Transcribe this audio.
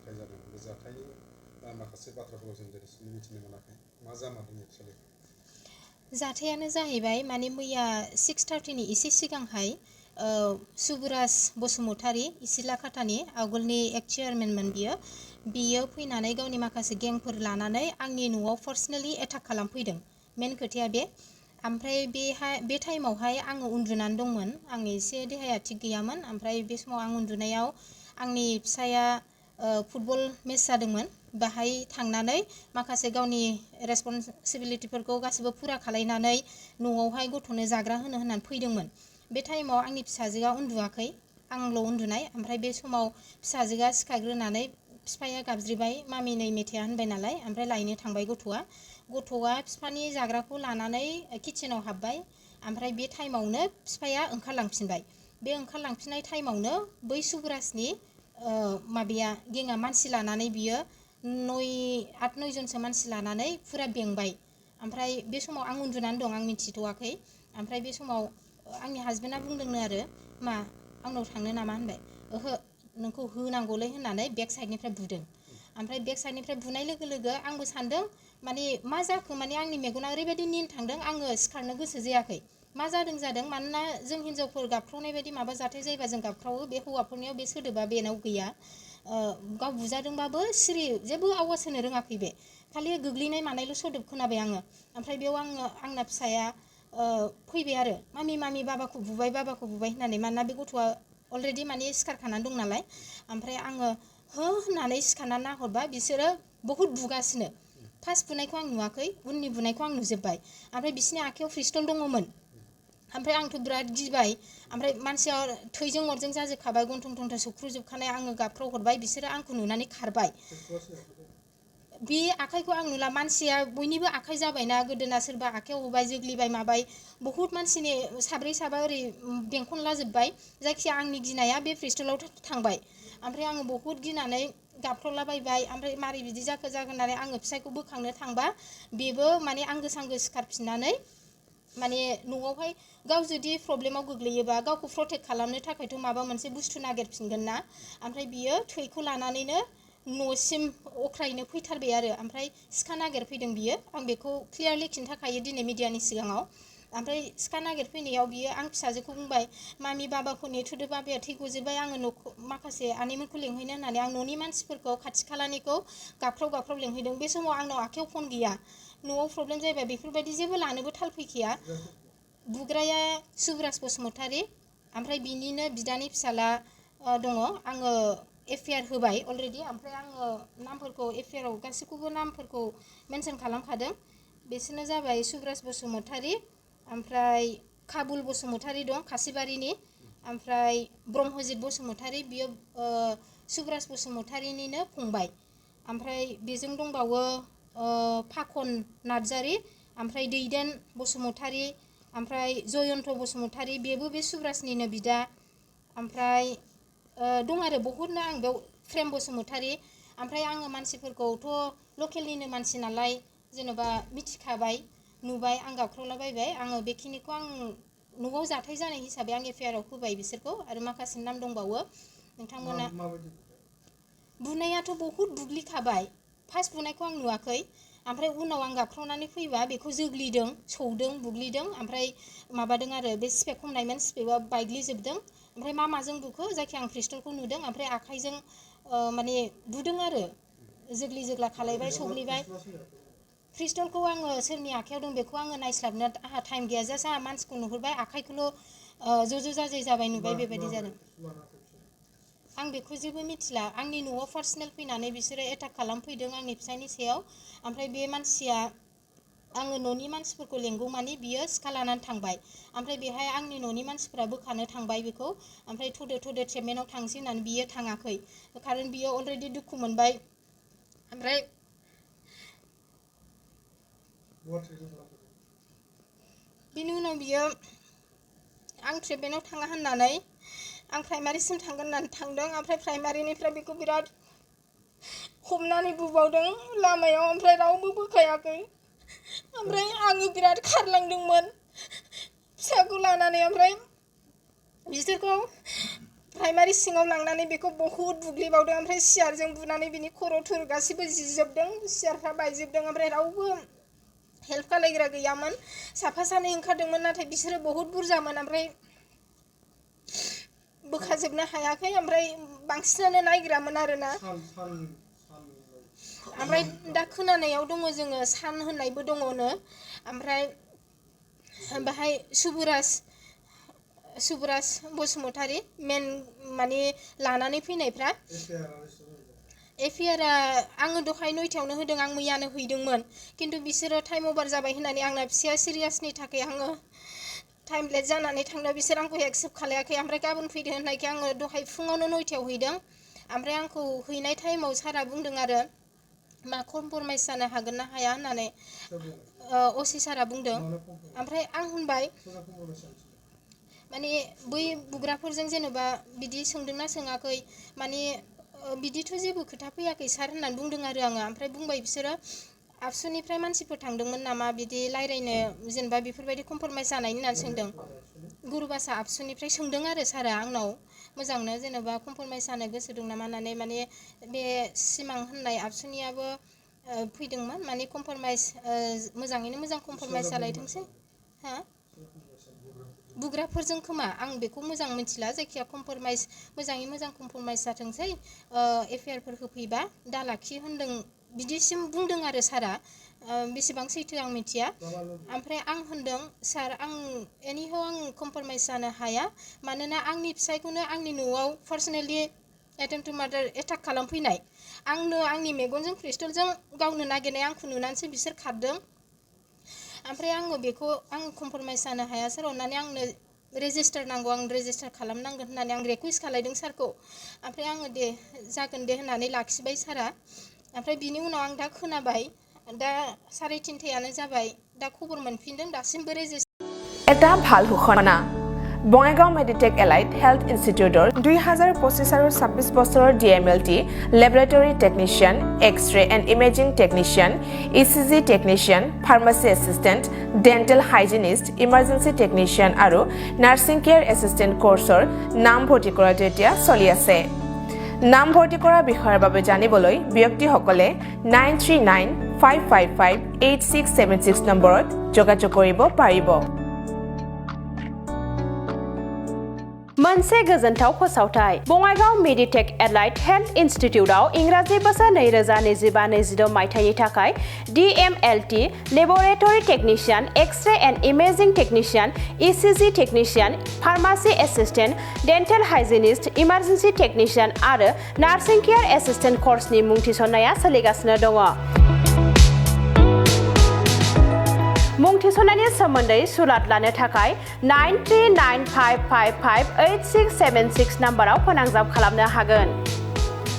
जाथाय जादों बे जाथायनि माखासे बाथ्राफोरखौ जों दिनैसिम मिथिनो मोनाखै मा जामारदों एक्सुवेलि जाथायानो जाहैबाय माने मैया 6:30 एसे सिगांहाय सुबुराज बसुमतारी इसिलाखातानि आवगोलनि एक्ट चेयारमेनमोन बियो फैनानै गावनि माखासे गेंफोर लानानै आंनि न'आव पार्सनेलि एटाक खालामफैदों मेन खोथाया बे ओमफ्राय बे टाइमावहाय आङो उन्दुनानै दंमोन आंनि एसे देहाया थिग गैयामोन ओमफ्राय बे समाव आं उन्दुनायाव आंनि फिसाया फुटबल मेच जादोंमोन बाहाय थांनानै माखासे गावनि रेसपन्सिबिलिटिफोरखौ गासिबो फुरा खालायनानै न'आवहाय गथ'नो जाग्रा होननानै फैदोंमोन बे टाइमाव आंनि फिसाजोआ उन्दुवाखै आंल' उन्दुनाय ओमफ्राय बे समाव फिसाजोआ सिखारग्रोनानै बिफाया गाबज्रिबाय मामि नै मेथाइआ होनबाय नालाय ओमफ्राय लायनो थांबाय गथ'आ बिफानि जाग्राखौ लानानै किटचेनाव हाबबाय ओमफ्राय बे टाइमावनो बिफाया ओंखारलांफिनबाय बे ओंखारलांफिननाय टाइमावनो बै सुबुराजनि माबाया गेङा मानसि लानानै बियो 8-9 जनसो मानसि लानानै फुरा बेंबाय ओमफ्राय बे समाव आं उन्दुनानै दं आं मिथिथ'वाखै ओमफ्राय बे समाव आंनि हासबेन्डआ बुंदोंनो आरो मा आंनाव थांनो नामा होनबाय ओहो नोंखौ होनांगौलै होननानै बेक साइडनिफ्राय बुदों ओमफ्राय बेक साइडनिफ्राय बुनाय लोगो लोगो आंबो सानदों माने मा जाखो माने आंनि मेगना ओरैबायदि निन थांदों आङो सिखारनो गोसो जायाखै मा जादों मानोना जों हिनजावफोर गाबख्रावनाय बायदि माबा जाथाय जायोबा जों गाबख्रावो बे हौवाफोरनियाव बे सोदोबा बेनाव गैया गाव बुजादोंबाबो सिरि जेबो आवाज होनो रोङाखै बे खालि गोग्लैनाय मानायल' सोदोब खोनाबाय आङो ओमफ्राय बेयाव आंना फिसाया फैबाय आरो मामि बाबाखौ बुबाय होननानै मानोना बे गथ'आ अलरेडि माने सिखारखानानै दं नालाय ओमफ्राय आङो हो होननानै सिखारनानै नाहरबा बिसोरो बहुद बुगासिनो फार्स्ट बुनायखौ आं नुवाखै उननि बुनायखौ आं नुजोब्बाय ओमफ्राय बिसोरनि आखायाव पिस्तल दङमोन ओमफ्राय आंथ' बिराद गिबाय ओमफ्राय मानसिया थैजों अरजों जाजोबखाबाय गन्थं थन्थं सौख्रुजोबखानाय आङो गाबख्राव हरबाय बिसोरो आंखौ नुनानै खारबाय बे आखाइखौ आं नुला मानसिया बयनिबो आखाइ जाबायना गोदोना सोरबा आखाइयाव होबाय जोग्लिबाय माबाय बहुत मानसिनि साब्रै साबा ओरै बेंखनलाजोब्बाय जायखिया आंनि गिनाया बे पिस्तलाव थांबाय ओमफ्राय आङो बहुत गिनानै गाबख्रावलाबायबाय ओमफ्राय मारै बिदि जाखो होननानै आङो फिसायखौ बोखांनो थांबा बेबो माने आंगो सांगो सिखारफिननानै माने न'आवहाय गाव जुदि प्रब्लेमाव गोग्लैयोबा गावखौ प्रटेक्ट खालामनो थाखायथ' माबा मोनसे बुस्थु नागिरफिनगोन ना ओमफ्राय बियो थैखौ लानानैनो न'सिम अख्रायैनो फैथारबाय आरो ओमफ्राय सिखा नागिरफैदों बियो आं बेखौ क्लियारलि खिन्थाखायो दिनै मिडियानि सिगाङाव ओमफ्राय सिखा नागिरफैनायाव बियो आं फिसाजोखौ बुंबाय मामि बाबाखौ नेथ'दो बाबाया थै गजोब्बाय आङो न'खौ माखासे आनैमोनखौ लेंहैनो होननानै आं न'नि मानसिफोरखौ खाथि खालानिखौ गाबख्राव लेंहैदों बे समाव आंनाव आखाइयाव फन गैया न'आव प्रब्लेम जायोबा बेफोरबायदि जेबो लानोबो थाल फैखाया बुग्राया सुबुराज बसुमतारी ओमफ्राय बिनिनो बिदानि फिसाला दङ आङो एफआइआर होबाय अलरेडि ओमफ्राय आङो नामफोरखौ एफआइआराव गासैखौबो नामफोरखौ मेनसन खालामखादों बिसोरनो जाबाय सुबुराज बसुमतारी ओमफ्राय काबुल बसुमतारी दं खासिबारिनि ओमफ्राय ब्रह्मजित बसुमतारी बियो सुबुराज बसुमतारीनिनो फंबाय ओमफ्राय बेजों दंबावो फाखन नार्जारी ओमफ्राय दैदेन बसुमतारी ओमफ्राय जयन्त बसुमतारी बेबो बे सुब्रासनिनो बिदा ओमफ्राय दं आरो बहुतनो आं बेयाव प्रेम बसुमतारी ओमफ्राय आङो मानसिफोरखौथ' लकेलनिनो मानसि नालाय जेन'बा मिथिखाबाय नुबाय आं गाबख्रावलाबायबाय आङो बेखिनिखौ आं न'आव जाथाय जानाय हिसाबै आं एफआइआराव होबाय बिसोरखौ आरो माखासे नाम दंबावो नोंथांमोना बुनायाथ' बहुद बुग्लिखाबाय फार्स्ट बुनायखौ आं नुवाखै ओमफ्राय उनाव आं गाबख्रावनानै फैबा बेखौ जोग्लिदों सौदों बुग्लिदों ओमफ्राय माबादों आरो बे स्पेक हमनायमोन स्पेकआ बायग्लिजोबदों ओमफ्राय माजों बुखो जायखिया आं पिस्तलखौ नुदों ओमफ्राय आखाइजों माने बुदों आरो जोग्लि जोग्ला खालायबाय सौग्लिबाय पिस्तलखौ आङो सोरनि आखायाव दं बेखौ आङो नायस्लाबनो आंहा टाइम गैया जास्ट आंहा मानसिखौ नुहुरबाय आखाइखौल' ज' जाजाय जाबाय नुबाय बेबायदि जादों आं बेखौ जेबो मिथिला आंनि न'आव पार्सनेल फैनानै बिसोरो एटाक खालामफैदों आंनि फिसायनि सायाव ओमफ्राय बे मानसिया आङो न'नि मानसिफोरखौ लेंगौमानि बियो सिखा लानानै थांबाय ओमफ्राय बेहाय आंनि न'नि मानसिफोरा बोखानो थांबाय बेखौ ओमफ्राय थ'दो ट्रिटमेन्टआव थांसै होननानै बियो थाङाखै खारन बियो अलरेडि दुखु मोनबाय ओमफ्राय बिनि उनाव बियो आं ट्रिटमेन्टआव थाङा होननानै आं प्राइमारिसिम थांगोन होननानै थांदों ओमफ्राय प्राइमारिनिफ्राय बेखौ बिराद हमनानै बुबावदों लामायाव ओमफ्राय रावबो बोखायाखै ओमफ्राय आङो बिराद खारलांदोंमोन फिसाखौ लानानै ओमफ्राय बिसोरखौ प्राइमारि सिङाव लांनानै बेखौ बहुत बुग्लिबावदों ओमफ्राय सियारजों बुनानै बिनि खर' थुर गासिबो जिजोबदों सियारफ्रा बायजोबदों ओमफ्राय रावबो हेल्प खालायग्रा गैयामोन साफा सानै ओंखारदोंमोन नाथाय बिसोरो बहुत बुरजामोन ओमफ्राय बोखाजोबनो हायाखै ओमफ्राय बांसिनानो नायग्रामोन आरोना ओमफ्राय दा खोनानायाव दङ जोङो सान होननायबो दङनो ओमफ्राय बाहाय सुबुराज बसुमतारी मेन माने लानानै फैनायफ्रा एफिआरआ आङो दहाय 9टायावनो होदों आं मैयानो हैदोंमोन खिन्थु बिसोरो टाइम अभार जाबाय होननानै आंना फिसाया सिरियासनि थाखाय आङो टाइम लेट जानानै थांनो बिसोर आंखौ एक्सेप्ट खालायाखै ओमफ्राय गाबोन फैदो होननायखाय आङो दहाय फुङावनो 9टायाव हैदों ओमफ्राय आंखौ हैनाय टाइमाव सारा बुंदों आरो मा कमप्रमाइज जानो हागोन ना हाया होननानै असि सारा बुंदों ओमफ्राय आं होनबाय माने बै बुग्राफोरजों जेनेबा बिदि सोंदोंना सोङाखै माने बिदिथ' जेबो खोथा फैयाखै सार होननानै बुंदों आरो आङो ओमफ्राय बुंबाय बिसोरो आबसुनिफ्राय मानसिफोर थांदोंमोन नामा बिदि रायज्लायनो जेनेबा बेफोरबायदि कमप्रमाइज जानायनि होननानै सोंदों गुरुबासा आबसुनिफ्राय सोंदों आरो सारा आंनाव मोजांनो जेनेबा कमप्रमाइज जानो गोसो दं नामा होननानै माने बे सिमां होननाय आबसुनियाबो फैदोंमोन माने कमप्रमाइज मोजाङैनो मोजां कमप्रमाइज जालायथोंसै हा बुग्राफोरजों खोमा आं बेखौ मोजां मिथिला जायखिया कमप्रमाइज मोजाङै मोजां कमप्रमाइज जाथोंसै एफआइआरफोर होफैबा दा लाखि होनदों बिदिसिम बुंदों आरो सारा बेसेबां सैथो आं मिथिया ओमफ्राय आं होनदों सार आं एनिहाव आं कमप्रमाइज जानो हाया मानोना आंनि फिसायखौनो आंनि न'आव पार्सनेलि एटेम्प टु मार्डार एटाक खालामफैनाय आंनो आंनि मेगनजों क्रिस्टलजों गावनो नागिरनाय आंखौ नुनानैसो बिसोर खारदों ओमफ्राय आङो बेखौ आं कमप्रमाइज जानो हाया सार अननानै आंनो रेजिस्टार नांगौ आं रेजिस्टार खालामनांगोन होननानै आं रिकुवेस्ट खालायदों सारखौ ओमफ्राय आङो दे जागोन दे होननानै लाखिबाय सारा ओमफ्राय बिनि उनाव आं दा खोनाबाय दा 3:30 जाबाय दा खबर मोनफिनदों दासिमबो रेजिस्टार এটা ভাল ঘোষণা বঙাইগাঁও মেডিটেক এলাইট হেল্থ ইনষ্টিটিউটৰ 2025 আৰু 26 বছৰৰ DMLT laboratory technician x ray and imaging technician ECG technician pharmacy assistant dental hygienist emergency technician আৰু নাৰ্ছিং কেয়াৰ এছিষ্টেণ্ট কোৰ্চৰ নাম ভৰ্তি কৰাটো এতিয়া চলি আছে নাম ভৰ্তি কৰা বিষয়ৰ বাবে জানিবলৈ ব্যক্তিসকলে 9395558676 নম্বৰত যোগাযোগ কৰিব পাৰিব मोनसे गोजोनथाव फोसावथाय बङाइगाव मेडिटेक एलाइट हेल्थ इनस्टिट्यूटआव इंराजि बोसोर 2025-26 मायथाइनि थाखाय DMLT laboratory technician x ray and imaging technician ECG technician pharmacy assistant dental hygienist emergency technician आरो नार्सिं केयर एसिस्टेंट कोर्सनि मुं थिसननाया सोलिगासिनो दङ मुं थिसननायनि सोमोन्दै सुलाद लानो थाखाय 9395558676 नाम्बाराव फोनांजाब खालामनो हागोन